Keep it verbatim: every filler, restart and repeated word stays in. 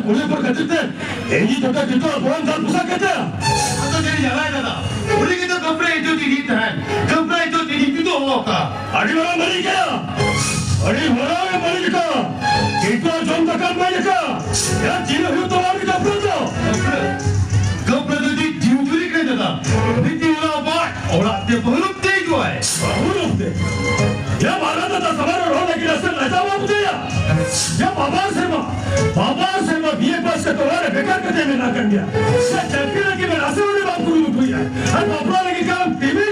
ᱠᱩᱲᱤ ᱦᱚᱯᱚᱱ ᱠᱷᱟᱹᱛᱤᱨ ᱛᱮ ᱤᱧ ᱡᱚᱛᱚ ᱡᱚᱛᱚ ᱵᱚᱱ ᱫᱟᱞ ᱯᱚᱥᱟᱜ ᱠᱮᱫᱟ᱾ ᱟᱫᱚ ᱡᱟᱹᱱᱤᱡ ᱡᱟᱞᱟᱭ ᱫᱟᱫᱟ, ᱩᱱᱤ ᱜᱮᱛᱚ ᱠᱟᱹᱯᱨᱟᱹ ᱤᱡᱽᱡᱚᱛ ᱤᱫᱤᱭᱮᱫ ᱛᱟᱦᱮᱸᱱ, ᱠᱟᱹᱯᱨᱟᱹ ᱤᱡᱽᱡᱚᱛ ᱤᱫᱤ ᱛᱮᱫᱚ ᱚᱠᱟ? ᱟᱹᱰᱤ ᱢᱟᱨᱟᱝ ᱵᱟᱹᱲᱤᱡ ᱠᱟᱱᱟ, ᱟᱹᱰᱤ ᱢᱟᱨᱟᱝ ᱮ ᱵᱟᱹᱲᱤᱡ ᱠᱟᱱᱟ᱾ ᱠᱤᱱᱛᱩ ᱡᱚᱢ ᱫᱟᱠᱟ ᱵᱟᱹᱲᱤᱡ ᱠᱟᱱᱟ᱾ ᱭᱟ ᱪᱤᱱᱦᱟᱹ ᱦᱩᱭᱩᱜ ᱛᱟᱢᱟ ᱩᱱᱤ ᱠᱟᱹᱯᱨᱟᱹ ᱫᱚ᱾ ᱠᱟᱹᱯᱨᱟᱹ ᱫᱚ ᱡᱩᱫᱤ ᱡᱤᱣᱤ ᱪᱩᱨᱤ ᱠᱟᱱᱟ ᱫᱟᱫᱟ, ᱢᱤᱫ ᱫᱤᱱ ᱦᱤᱞᱳᱜ ᱟᱵᱚ ᱚᱲᱟᱜ ᱛᱮ ᱵᱟᱹᱦᱩ ᱛᱮ ᱦᱤᱡᱩᱜᱼᱟᱭ᱾ ᱵᱟᱹᱦᱩ ᱛᱮ? ᱭᱟ ᱢᱟᱨᱟᱝ ᱫᱟᱫᱟ ᱥᱟᱢᱟᱝ ᱨᱮ ᱨᱚᱲ ᱞᱟᱹᱜᱤᱫ ᱱᱟᱥᱮ ᱞᱟᱡᱟᱣ ᱵᱟᱢ ᱵᱩᱡᱷᱟᱹᱣᱟ? ᱭᱟ ᱵᱟᱵᱟ ᱥᱮᱨᱢᱟ, ᱵᱟᱵᱟ ᱥᱮᱨᱢᱟ ᱵᱤ ᱮ ᱯᱟᱥ ᱠᱟᱛᱮ ᱚᱲᱟᱜ ᱨᱮ ᱵᱮᱠᱟᱨ ᱠᱟᱛᱮ ᱢᱮᱱᱟᱜ ᱠᱟᱱ ᱜᱮᱭᱟ᱾ ᱭᱟ ᱪᱟᱹᱠᱨᱤ ᱞᱟᱹᱜᱤᱫ ᱢᱮ ᱱᱟᱥᱮ ᱦᱚᱸ ᱵᱟᱢ ᱠᱩᱨᱩᱢᱩᱴᱩᱭᱟ᱾ ᱟᱨ ᱵᱟᱯᱞᱟ ᱞᱟᱹᱜᱤᱫ ᱠᱟᱱ ᱴᱤᱵᱷᱤ